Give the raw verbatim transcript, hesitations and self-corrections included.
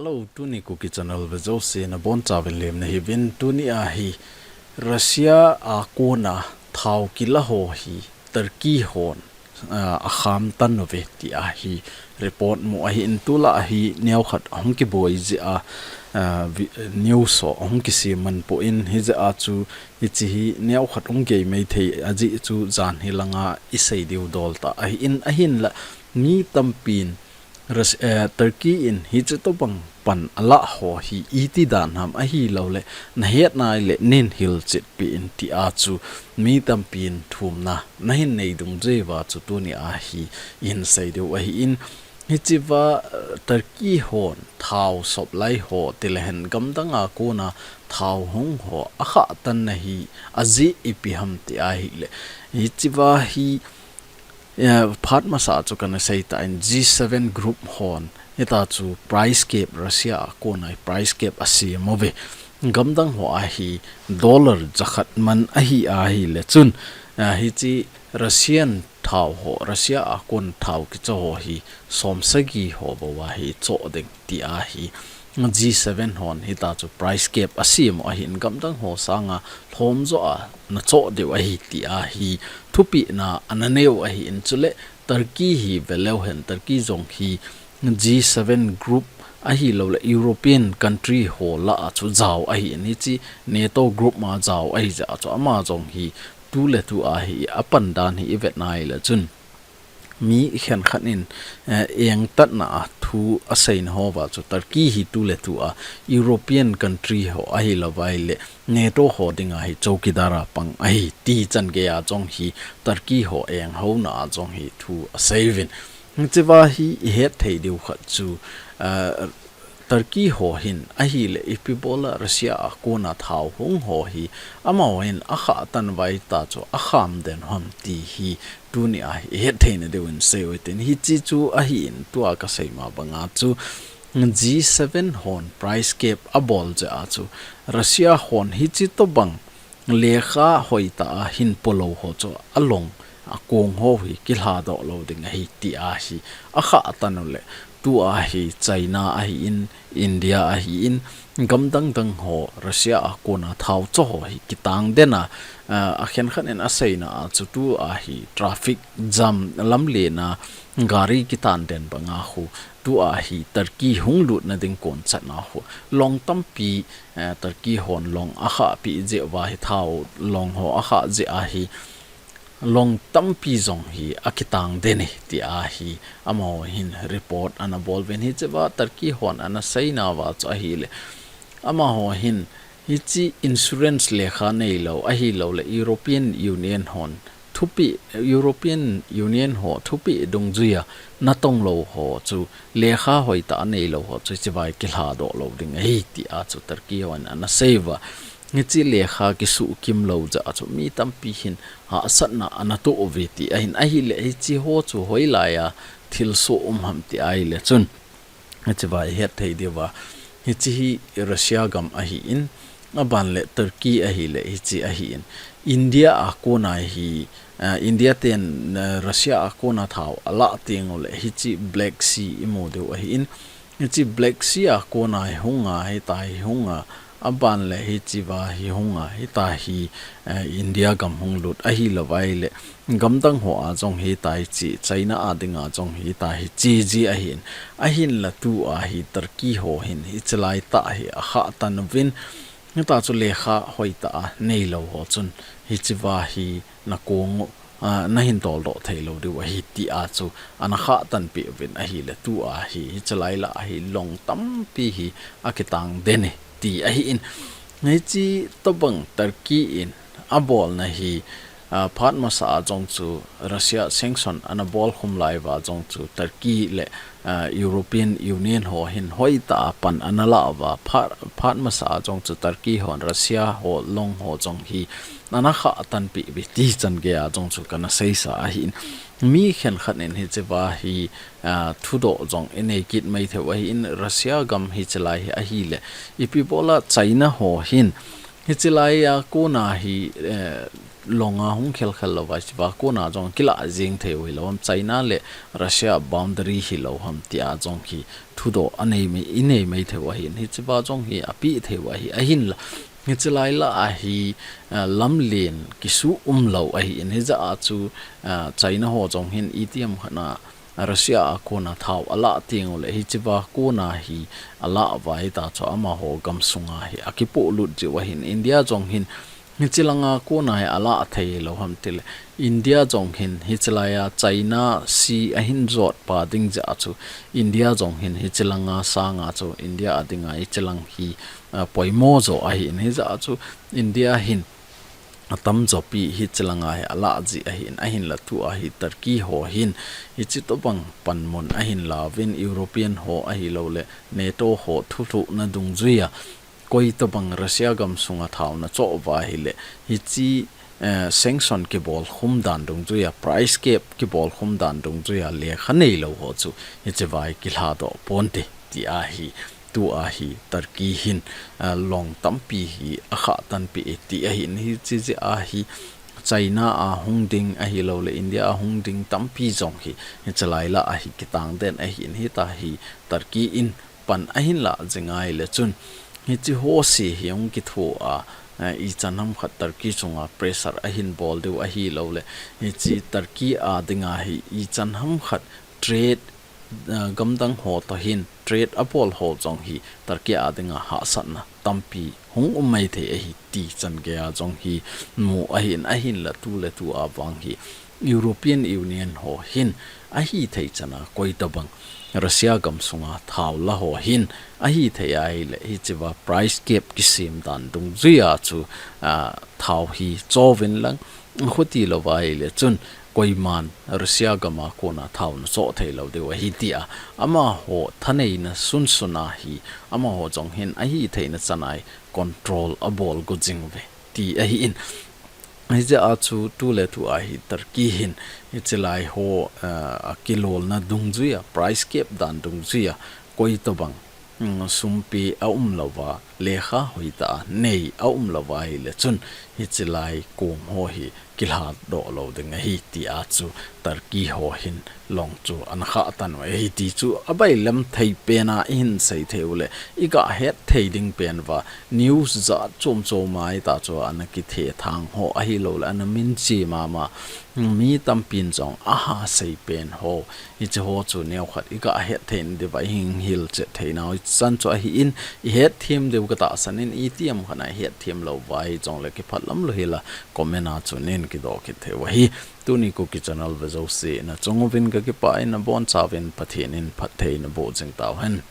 Hello, tuni Kuki Channel vejouse nabonchauvin lemna hiuvin. Tuni ahi Russia a kona thao kila ho hi Turkey hon a, akham tan uve ti ahi report mu ahin, tulai ahi neokhat ahung kiboi jeh a, a, vi-, news ho ahung kisem man poi, hijeh a chu hiche hi neokhat hung gei mai thei ajeh chu jan hilanga isei diu dol tah ahin, ahinla mi tampin Rus-, eh, Turkey in hiche tobang pan ala ho hi iti dan ham ahilouleh nahet nai le nin hilchetpi in ti a chu mi tampin thumna nahin nei dungjuiva chu tuni ahi ihin sei diu ahin, hichea, eh, Turkey hon thao supply ho tilehen gamdang a kona thao hung ho akhah tanna hi ajeh ipi ham ti ahile, hichea hi Eh, phat masa chu kana sei tan G seven group hon hita chu price cap, Russia a kona price cap asem uve. Gamdang ho ahi dollar jakhat man ahi ahile chun, ah, hiche Russian thao ho, Russia a kon thao kicho ho hi som sagi ho bou ahi cho ding ti ahi G seven hon hita chu price cap asem u ahin, gamdang ho sanga lhomjo a nacho diu ahi ti ahi thupeh na ana neiu ahin, chule Turkey hi veleu hen, Turkey jong hi G seven group ahilouleh European country ho lah a chu jao ahin, hiche NATO group ma jao ahi jeh a chu ama jong hi tuletu ahi apan dan hi ivet nai le chun mi khenkhat in, eh, engtatna a thu aseina hova chu Turkey hi tuletu a European country ho ahilouva ahile NATO ho dinga hi chowkidar a pang ahi ti chan geiya jong hi Turkey ho enghouna a jong hi thu aseiuvin. Hichea hi ihet thei diu khat chu, eh, Turkey ho hin ahile ipi bola Russia a kona thao hung ho hi amaho hin akhah tan uva hita chu akham den ham ti hi tuni ahi ihet theina diuvin sei u hitin, hiche chu ahin tua kasei ma banga chu G seven hon price cap abol jeh a chu Russia hon hiche tobang lekha hoitah a hin polou ho chu along akong ho hi kilhadoh lou ding ahi ti ahi akhah tan uleh, tua hi China ahin, India ahin, gamdang dang ho Russia a kona thao cho ho hi kitang den a, ah, akhenkhat in aseina a chu tua hi traffic jam lamlen a gari kitan den banga khu tua hi Turkey hung lutna ding kon chatna khu long tampi, eh, Turkey hon long akhahpi jeh uva hi thao long ho akhah jeh a hi long tampi jong hi akitang den e ti ahi amaho hin report ana bol uvin, hichea Turkey hon ana seina uva chu ahile amaho hin hiche insurance lekha neilou ahilouleh European Union hon thupeh, European Union ho thupeh dungjuiya natong lou ho chu lekha hoitah a neilou ho chu hichea kilhadoh lou ding ahi ti a chu Turkey hon ana seiuva. Hiche lekha kisuhkim lou jeh a chu mi tampi hin hahsatna ana toh uve ti ahin, ahile hiche ho chu hoilai a thilsoh um ham ti ahile chun hichea ihet thei diuva, hiche hi Russia gam ahin, aban le Turkey ahile hiche ahin, India a kona hi, ah, India ten, ah, Russia a kona thao alah teng uleh hiche Black Sea imu diu ahin, hiche Black Sea a kona hi hunga, hita hi hunga, aban le hichea hi hunga, hita hi, eh, India gam hung lut ahilouva ahile gamdang ho a jong hita hiche, China a dinga jong hita hiche ji ahin, ahinla tua hi Turkey ho hin hiche laitah hi akhah tan uvin, hita chu lekha hoitah a neilou ho chun hichea hi nakong u, ah, nahin toldoh theilou diu ahi ti a chu ana khah tanpeh uvin ahile tua hi hiche lai lah a hi long tampi hi akitang den e ti ahin, hiche tobang Turkey in abolna hi, ah, phat masa a jong chu Russia sanction ana bolkhum lai uva jong chu Turkey le, ah, European Union ho hin hoitah a pan ana lah uva, phat, phat masa a jong chu Turkey hon Russia ho long ho jong hi ana khah tanpeh uve ti chan geiya jong chu kana seisa ahin, mi khenkhat in hichea hi, ah, thudoh jong inei kit mai theiu ahin, Russia gam hiche lai hi ahile ipi bola China ho hin hiche lai a kona hi, eh, longa hung khelkhel louva, hichea kona jong kilah jeng thei u hilou ham, China le Russia boundary hilou ham tia jong hi thudoh anei mai, inei mai thei u ahin, hichea jong hi apeh thei u ahi, ahinla hiche lai lah a hi, ah, lamlen kisuh umlou ahin, hijeh a chu, ah, China ho jong hin itiham khat a Russia a kona thao alah teng uleh hichea kona hi alah uva hita chu amaho gamsunga hi akipohlut jiu ahin, India jong hin hiche langa kona hi alah thei lou ham tile, India jong hin hiche laia China Sea ahin jotpa ding jeh a chu India jong hin hiche langa sanga chu India a dinga hiche lang hi, ah, poimo jo ahin, hijeh a chu India hin atamjo pi hiche langa hi alah ji ahin, ahinla tua hi Turkey ho hin hiche tobang panmun ahin lauvin, European ho ahilouleh NATO ho thulhuhna dungjuia koi tobang Russia gamsunga thao ana choh uva ahileh hiche, eh, sanction kibol khum dan dungjuia, price cap kibol khum dan dungjuia lekha neilou ho chu hichea hi kilhadoh ponte tia hi tua hi Turkey hin, ah, long tampi hi akhah tanpeh e ti ahin, hiche jeh a hi China a hung ding ahilouleh India a hung ding tampi jong hi hiche lai lah a hi kitang den ahin, hita hi Turkey in pan ahin lah jing ahileh chun hiche ho se hi hung kitho a, eh, ichan ham khat Turkey chunga pressure ahin bol diu ahilouleh hiche Turkey a dinga hi ichan ham khat trade, ah, gamdang ho toh hin trade abol ho jong hi Turkey a dinga hahsatna tampi hung um maithei ahi ti chan geia jong hi mu ahin, ahinla tuletua vang hi European Union ho hin ahithei chana koi tobang Russia gamsunga thao la ho hin ahithei ahileh hichea price cap kisem dan dungjuia chu, ah, thao hi chouvin lang, khuti louva ahileh chun koiman Russia gama kona thao ana choh thei lou diu ahi tia amaho thaneina sunsun a hi amaho jong hin ahitheina chana hi control abol go jing uve ti ahin, hijeh a chu tuletua hi Turkey hin hiche lai ho, ah, akilolna dungjuia, price cap dan dungjuia koi tobang, mm, sumpi aum louva, lekha hoitah a nei aum louva ahileh chun hiche lai kom ho hi kilhadoh lou ding ahi tia chu Turkey ho hin long chu ana khah tan u ahi ti chu abailam thei pena ihin sei thei uleh, iga hetthei ding pen uva news jat chom chom a hita chu ana kithethang ho ahilouleh ana minche mama, mi tampin jong aha sei pen ho, hiche ho chu neokhat iga hetthei nadiuva ihin hilchet theinau hichan chu ahin, ihetthem diu katahsan in, itiham khat a ihetthem louva hijongleh kiphatlam lou hela comment a chun nein kidoh kit thei u ahi. Tuni Kuki channel ve jouse nachung uvin kakipah in, nabonchauvin Pathen in phatthei naboh jing tauhen.